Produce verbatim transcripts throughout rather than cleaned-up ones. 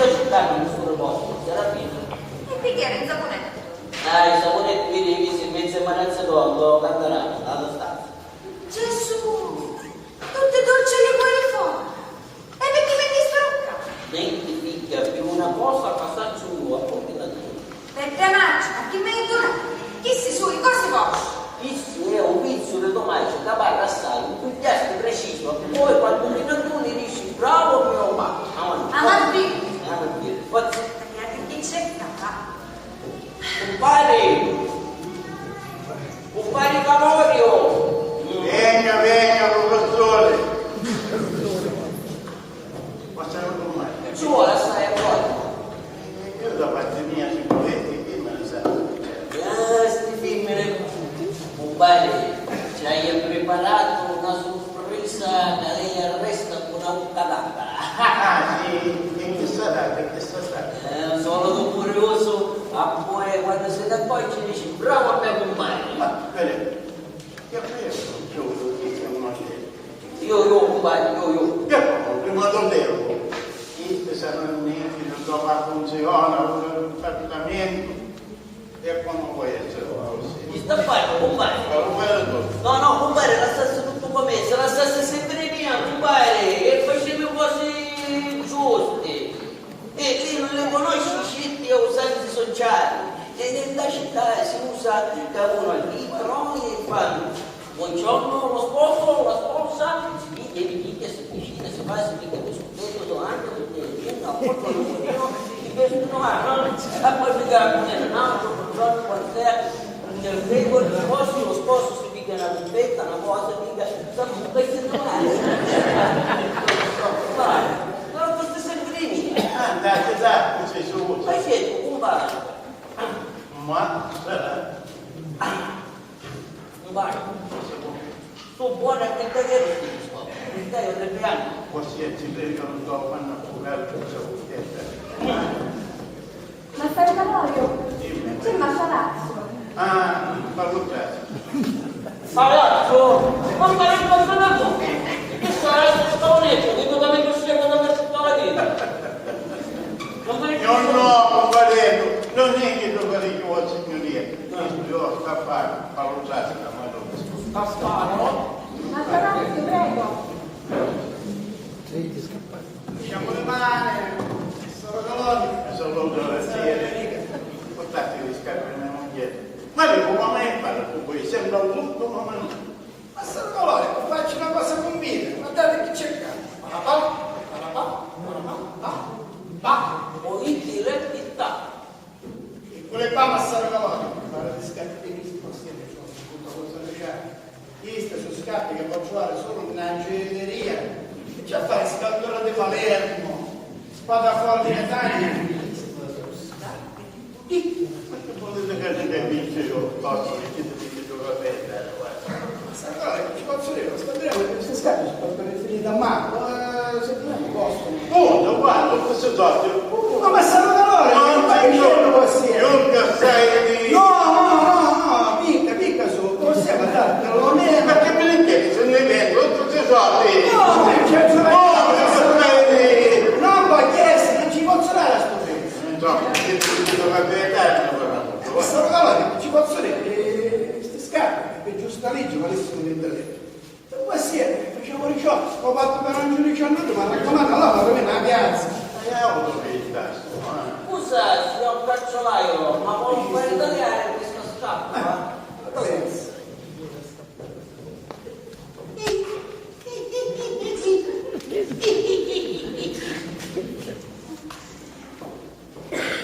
Cercando un solo posto, si era pieno. E picchì era in sapunettu? Ah, il sapunettu, vidi, mi si mezzo e manezzo tonto, cantarà, la stanza. Gesù! Tutti dolci li vuoi fora! E perché mi distrugga? Senti, figghia, pi una cosa ca sacciu iu, appunti la tua. Bedda macia, a chi mi hai durato? Chi si sui, cosi vostri? Chissu è un viziu di to macia ca parra assai, un pigliasti preciso, poi quannu mi nantuni dici bravo mio ma. Avanti. Avanti. Forza. Chi c'è qua? Cumpari! Cumpari Cavorio! Vegna, vegna, prufessuri! Ma sai cumpari? Ci voli assai a vota. Iu da parti mia si pudetti, chi mi sa. Ah, sti fimmini. Cumpari, ci hai preparato una sorpresa. Prisa ca lei arresta cu na vucca d'acqua. Ah, sì, e chi sarà, chi sarà? Eh, sono curioso, a poi quando se ne accorge dice, bravo a me compagno. Ma, vedi, che questo giuro che siamo andati. Io, io, compagno, io, io. Che fa? Prima del tempo. Chi sarà un niente, non so, ma funziona, un appartamento. E come può essere così? Chi sta a fari, cumpari? Ma come lo so? No, no, cumpari, lassassi tuttu com'è, si lassassi sempre mia, cumpari, e facemu cosi giusti. E lì non le conosci i siti e usanze sociali. E nella città si usa che uno è libero e fa Buongiorno, lo sposo, la sposa, si pigghia, si pigghia, si cucina, si fa, si pigghia lo scudetto, davanti, si pigghia il vino, a poco lo vino, si veste una mano, e poi si dà un altro, buongiorno, buonasera, nel tempo gli sposi, lo sposo si pigghia una buffetta, una cosa, si pigghia, sta buffetta, si trovare. Ma questo è sempre lì. Andate, dai, non c'è solo. Ma certo, compare. Ma, eh. Vai, stu buonu e cantaghieri ti risponde, ti stai arrabbiando. Così e ci vedono dopo quando pure altro c'è un. Massaro Cavorio, dimmi. C'è Massarazzo. Ah, ma guarda. Palazzo? Ma pare un po' una bocca. Che sarà sto spaonetto? Che cosa mi conosce quando mi sto la vita? Non mi. No, no, non va detto. Non è che lo farei io, signor. Io sta a fare, a usare la mano. Sta a fare? Massaro, prego. Siamo le mani, sono dolori. Sono dolori, sì. Portate le scarpe a mia moglie. Ma dico, ma mai parla tu poi? Sembra un brutto, ma non. Massaro Cavorio, facci una cosa convinta, guardate chi c'è qua. Parapà, parapà, parapà, pa, pa. Poi ti repita. E quelle qua, Massaro Cavorio, parla di scarpe di Cristo, ma scherzo, tutta cosa leggiare. Queste sono scarpe che può trovare solo in una gioielleria. E c'è a fare Scaldora di Palermo, Spadafora di Catania. Picchia. Ma che volete che ne capisce io? Posso, che ti dice dove vendere, guarda. Ma sai cosa, ci posso dire, sta bene, queste scarpe sono per riferire a Marco, eh, se non è un posto. Punto, guarda, questo è tutto. Ma, ma sta allora, non ma io non posso dire. Non cassai di. No, no, no, no, picca, picca su, possiamo andare per lo meno. Ma che me ne intendi, se ne vendo, tutti i soldi. No, ma c'è. No, non cassai di. No, ma che non ci posso dare a sto. Insomma, che ti dico la verità, è una cosa molto. Allora, ci posso dire, eh, sti scarpe, per giusta legge, valessero dentro legge. E poi sì, eh, facciamo diciotto, ho fatto per un giudice a noi, ma raccomando, allora va bene la piazza. Ma io ho avuto che il tasto, eh. Scusa, signor calzolaio, ma può fare tagliare questa scarpa? Eh, la piazza.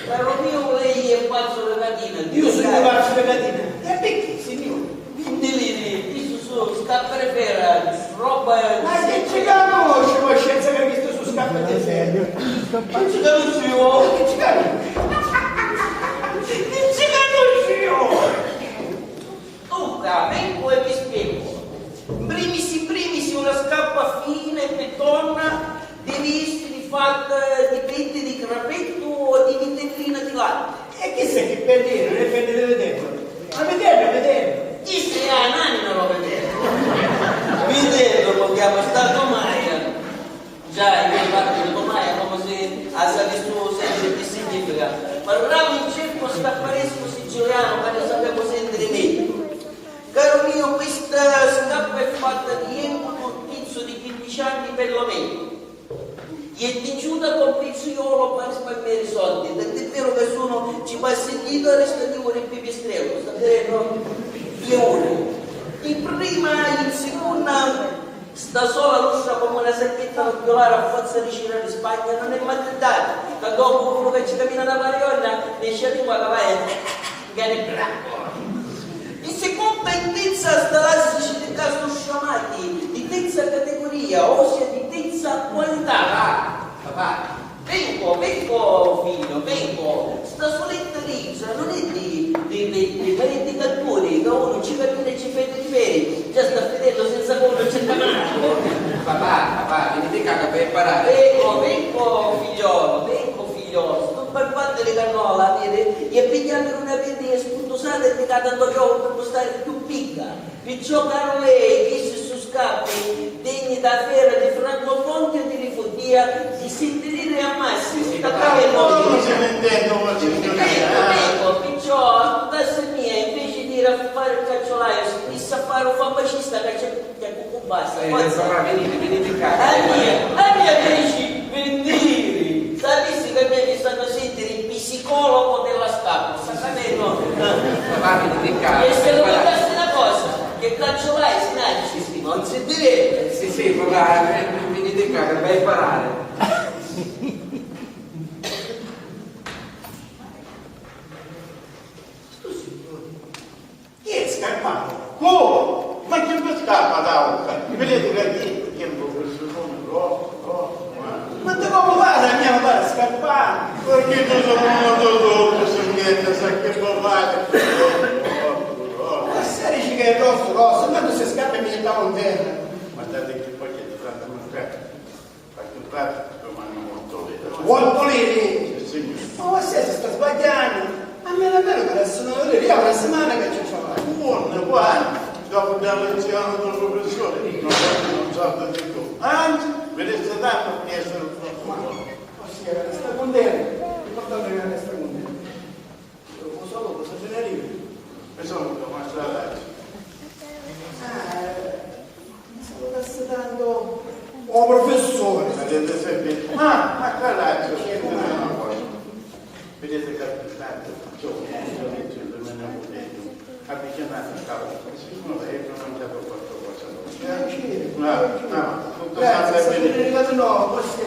Caro mio, lei è pazzo di Latina. Io sono pazzo di Latina. E perché, signore? Quindi lì, questo su scarpe di ferro, roba. Ma chi ci conosce, coscienza, che questo su scarpe di ferro? Chi ci conosce io? Chi ci conosce? Chi ci conosce io? Dunca, vengu e vi spiegu. In primis, in primis, una scarpa fina e pittonna devi essiri fatta di peddi di crapettu o di vitellina di latti. E chi sa chi peddi era? Era peddi di viteddu. Ma viteddu, viteddu. Chistu è a nanna lo viteddu. Viteddu, poi chiama sta tomaia. Già, io parlo di tomaia, ma Così, a sapessu sentiri chi significa. Parramu in cercu, scapparescu sicilianu, ca ni sapemu sentiri megghiu. Caru miu, quista scappa è fatta di jencu d'un tizzu di quindici anni per lo meno. È tingiuta con pizzuiolo per risparmiare soldi, tant'è vero che se unu ci passa il dito resta vivo di pipistrello, sta vedendo? È uno. Di prima in seconda sta sola lustra come una sacchetta nucleare a forza di girare in Spagna non è mai tentata, ma dopo uno che ci cammina da Marionna ne esce la lingua che va e che ne bravo. In seconda intizza sta lassi ci di casu sciamati, di terza categoria, ossia di terza qualità. Papà, papà. Vengo, vengo, figlio, vengo. Sta suletta lì, cioè, non è di, di, di, di parenti cantoni, che uno ci cammina e ci fede di veri, già sta fedello senza conto, c'è da manco. Papà, papà, venite qua che vai a imparare. Vengo, vengo, figliolo, vengo, figliolo. Sto barbante di cannola, vedi? E pigliando una vedi e spuntusata e mi dà tanto gioco per stare più picca. Perciò, caro lei, chisti su scappi degni da fera di Francofonte e di Rifuddìa, di senti liri a massimu, sta capendo? Ma non si ne intende, ma ci Ecco, ecco, perciò a casa mia invece di ir a fare il cacciolaio si missa a fare un fabbacista che c'è che cucù basta, Eh, forza. Papà, venite, venite qua. A mia, a mia invece vendiri, sapissi che a mia mi stanno sentire il psicologo della scatola, sta capendo? Papà, venite qua. E se lo guardassi una cosa, che cacciolai si nasce, non si diventa. Sì, sì, papà, eh, venite qua che vai a imparare. Chi è scarpato? Come? Ma chi mi scarpa da bocca? Vedete che chi è un professorone grosso, grosso, ma... Ma te come pare a mia pare scarpato? Perché tu sei uno tutto, si mette, sa che può fare? Ma se dici che è grosso, grosso, ma tu sei scarpa e mi stavo in terra. Guardate che poi che ti fanno un Quantu fate? Domani otto lire. Otto lire? Sì, signore. Ma se si sta sbagliando, a meno a meno che adesso non lo vediamo una settimana che ci fa. Buono, guarda, dopo dall'anziano del professore, non, non so di più. Anzi, vedete tanto di essere un professore. Ossia, sta contento, l'importante è che sta contento. Lo saluto, se ne arriva. E sono Tommaso Raggi. Ah, eh, mi salutassi tanto. Oh, professore! Avete sempre... Ah, ma qua Raggi, sentite una cosa. Vedete che tanto, insomma, io mi ci domani ho detto, avvicinate a casa, siccome io non ho mangiato qualcosa. Piacere, no, piacere. No, tutto... Grazie, sta bene. Arrivato no, così.